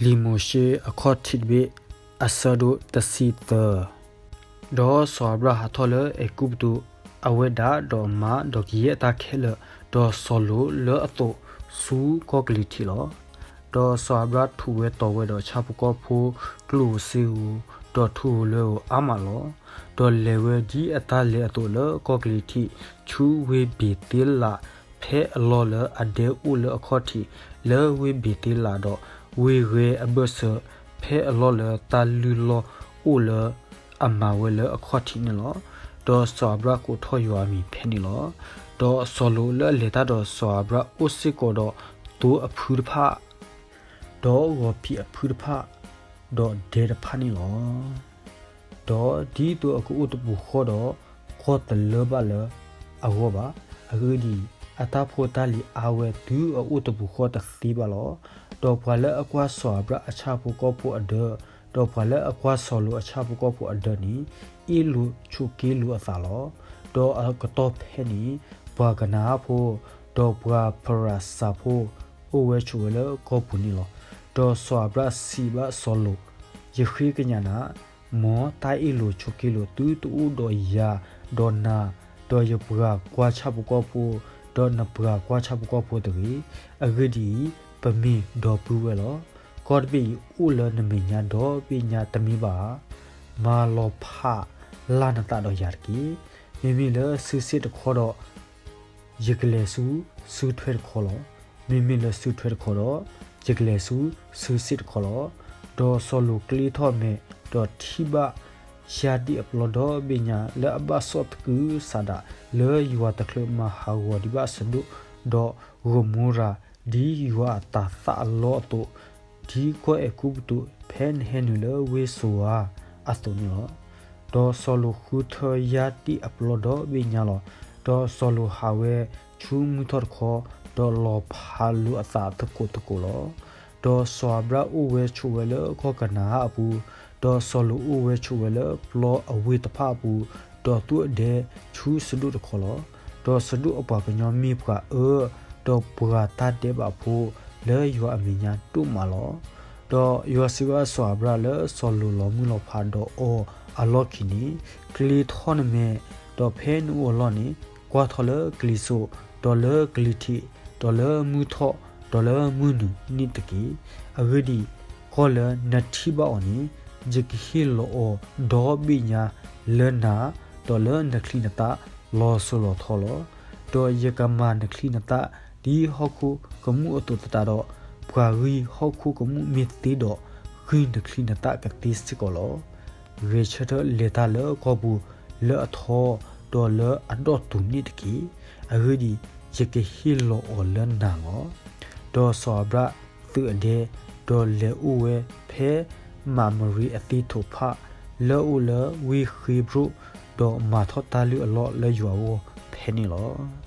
လံာ်မိၤၡ့အခီၣ်ထံးတဘ့ၣ် အဆၢဒိၣ်တဆံသၢ. ဒီးစီၤအၤဘြၣ်ဟးထီၣ်လၢအဲၤကူပတူး, အဝဲဒၣ်ဒီးမါဒီးကယဲၢ်အတၢ်ခဲလၢာ်, ဒီးစီၤလိာ်လၢအသိးဆူကီၢ်ကလံၤထံးလီၤ. ဒီးစီၤအၤဘြၣ်ထူးဝဲတီၤဝဲဒီးဆၣ်ဖိကီၢ်ဖိ, ကျိၣ်ဧိၤစ့ဧိၤ, ဒီးထူဧိၤလွဲဧိၤအါမးလီၤ. ဒီးလဲၤဝဲဒ်အတၢ်လဲၤအသိးလၢကီၢ်ကလံၤထံး, ဆူဝ့ၢ်ဘ့ၤသ့လး, ဖဲအလီၢ်လၢအဒဲအိၣ်လၢအခီၣ်ထံး, လၢဝ့ၢ်ဘ့ၤသ့လးဒီး, ဝ့ၢ်ဂဲၤအဘၢၣ်စၢၤ, ဖဲအလီၢ်လၢတၢ်လုၢ်လီၢ်အိၣ်လၢအမၤဝဲလၢအခီၣ်ထံးန့ၣ်လီၤ. ဒီးစီၤအၤဘြၣ်ကိးထီၣ်ယွၤအမံၤဖဲန့ၣ်လီၤ. ဒီးစီၤလိာ်လၢအလဲၤတၢ်ဒီးစီၤအၤဘြၣ်အိၣ်စ့ၢ်ကီးဒီးသိအဖုတဖၣ်, ဒီးဂီၤဖံးအဖုတဖၣ်, ဒီးဒဲတဖၣ်န့ၣ်လီၤ. ဒီးဒ်သိးအကအိၣ်တပူၤဃီဒီး, ကီၢ်တလၢဘၣ်လၢအဂီၢ်ဘၣ်. အဂ့ၢ်ဒ်အံၤ, အတၢ်ဖိတၢ်လံၤအါဝဲတုၤအအိၣ်တပူၤဃီတသ့ဘၣ်လီၤ. ဒီးပှၤလၢအကွၢ်စီၤအၤဘြၣ်အဆၣ်ဖိကီၢ်ဖိအဒၢ, ဒီးပှၤလၢအကွၢ်စီၤလိာ်အဆၣ်ဖိကီၢ်ဖိအဒၢန့ၣ်, အ့ၣ်လိာ်ဆိးက့လိာ်အသးလီၤ. ဒီးအကတီၢ်ဖဲန့ၣ်, ပှၤကနၤအၣ်ဖိ, ဒီးပှၤဖရၤစၤဖိ, အိၣ်ဝဲဆိးဝဲလၢကီၢ်ပူၤန့ၣ်လီၤ. ဒီးစီၤအၤဘြၣ်စံးဘၣ်စီၤလိာ်, ယဃ့ကညးနၤ, မ်တၢ်အ့ၣ်လိာ်ဆိးက့လိာ်သုတအိၣ်ဒီးယၤ, ဒီးနၤ, ဒီးယပှၤကွၢ်ဆၣ်ဖိကီၢ်ဖိ, ဒီးနပှၤကွၢ်ဆၣ်ဖိကီၢ်ဖိတဂ့ၤ. အဂ့ၢ်ဒ်အံၤ, ပမ့ၢ်ဒီပုၢ်ဝဲၢ်လီၤ. ကီၢ်တဘ့ၣ်အံၤအိၣ်လၢနမဲာ်ညါဒီဘ့ၣ်ညါတမ့ၢ်ဘၣ်ဧါ. မၤလီၤဖးလၢ်နသးဒီးယၤတက့ၢ်. မ့မ့ၢ်လၢစုစ့ၣ်တခီဒီး ယကလဲၤဆူစုထွဲတခီလီၤ. မ့မ့ၢ်လၢစုထွဲတခီဒီး, ယကလဲၤဆူစုစ့ၣ်တခီလီၤ. ဒီးစီၤလိာ်ကျ့ထီၣ်မဲာ်, ဒီးထံၣ်ဘၣ်ယါဒံၣ်အပျီဒီဘ့ၣ်ညါလၢအဘၣ်စီၣ်သကုၤဆးဒး, လၢယွၤတချုးမၤဟးဂီၤဒံးဘၣ်စဒိၣ်, ဒီးဂိၤမိၤရၤ, ဒ်ယွၤအတၤသၣ်အလီၢ်အသိး, ဒ်ကီၢ်အဲၤကူပတူးဖဲနဟဲနုာ်လၢဝ့ၢ်စိၤဧါအသိးန့ၣ်လီၤ. ဒီးစီၤလိာ်ဃုထၢယါဒံၣ်အပျီဒီဘ့ၣ်ညါလီၤ. ဒီးစီၤလိာ်ဟးဝဲဆူမုၢ်ထီၣ်တခီ, ဒီးလီၤဖးလိာ်အသးသကိးသကိးလီၤ. ဒီးစီၤအၤဘြၣ်အိၣ်ဝဲဆိးဝဲလၢကီၢ်ကနၤအၣ်အပူၤ, ဒီးစီၤလိာ်အိၣ်ဝဲဆိးဝဲလၢပျီအဝ့ၢ်တဖၣ်အပူၤ, ဒီးသူၣ်အဒဲဆူစဒိၣ်တခီလီၤ. ဒီးစဒိၣ်အပှၤကညီမ့ၢ်ပှၤအၢ, ဒီးပှၤတၢ်ဒဲးဘးဖိလၢယွၤအမဲာ်ညါဒိၣ်မးလီၤ. ဒီးယွၤစံးဘၣ်စီၤအၤဘြၣ်လၢစီၤလိာ်လီၤမုၢ်လီၤဖးဒီးအီၤအလီၢ်ခံန့ၣ်, ကျ့ထီၣ်နမဲာ်, ဒီးဖဲနအိၣ်အလီၢ်န့ၣ်, ကွၢ်ထီၣ်လၢကလံၤစိး, ဒီးလၢကလံၤထံး, ဒီးလၢမုၢ်ထီၣ်, ဒီးလၢမုၢ်နုာ်န့ၣ်တက့ၢ်. အဂ့ၢ်ဒ်အံၤ, ကီၢ်လၢနထံၣ်ဘၣ်အီၤန့ၣ်, ယကဟ့ၣ်လီၤအီၤဒီဘ့ၣ်ညါလၢနၤ, ဒီးလၢနချံနသၣ်လီၤစိၤလီၤထီလီၤ. ဒီးယကမၤနချံနသၣ်ဒ်ဟီၣ်ခိၣ်ကမူၣ်အသိးသတးဒီး, ပှၤဂံၢ်ဟီၣ်ခိၣ်ကမူၣ်မ့ၢ်သ့ဒီး, ဂံၢ်နချံနသၣ်ကသ့စ့ၢ်ကီးလီၤ. ဂဲၤဆၢထၢၣ်လဲၤတၢ်လၢကီၢ်ပူၤလၢအထီ, ဒီးလၢအဒီတူာ်န့ၣ်တက့ၢ်. အဂ့ၢ်ဒ်အံၤ, ယကဟ့ၣ်လီၤအီၤလၢနၤလီၤ. ဒီးစီၤအၤဘြၣ်သုးအဒဲ, ဒီးလဲၤအိၣ်ဝဲဖဲမးမရံအသ့ၣ်ထိးဖး, လၢအအိၣ်လၢဝ့ၢ်ဃ့ဘြိၣ်, ဒီးမၤထီၣ်တၢ်လုၢ်အလီၢ်လၢယွၤအဂီၢ်ဖဲန့ၣ်လီၤ.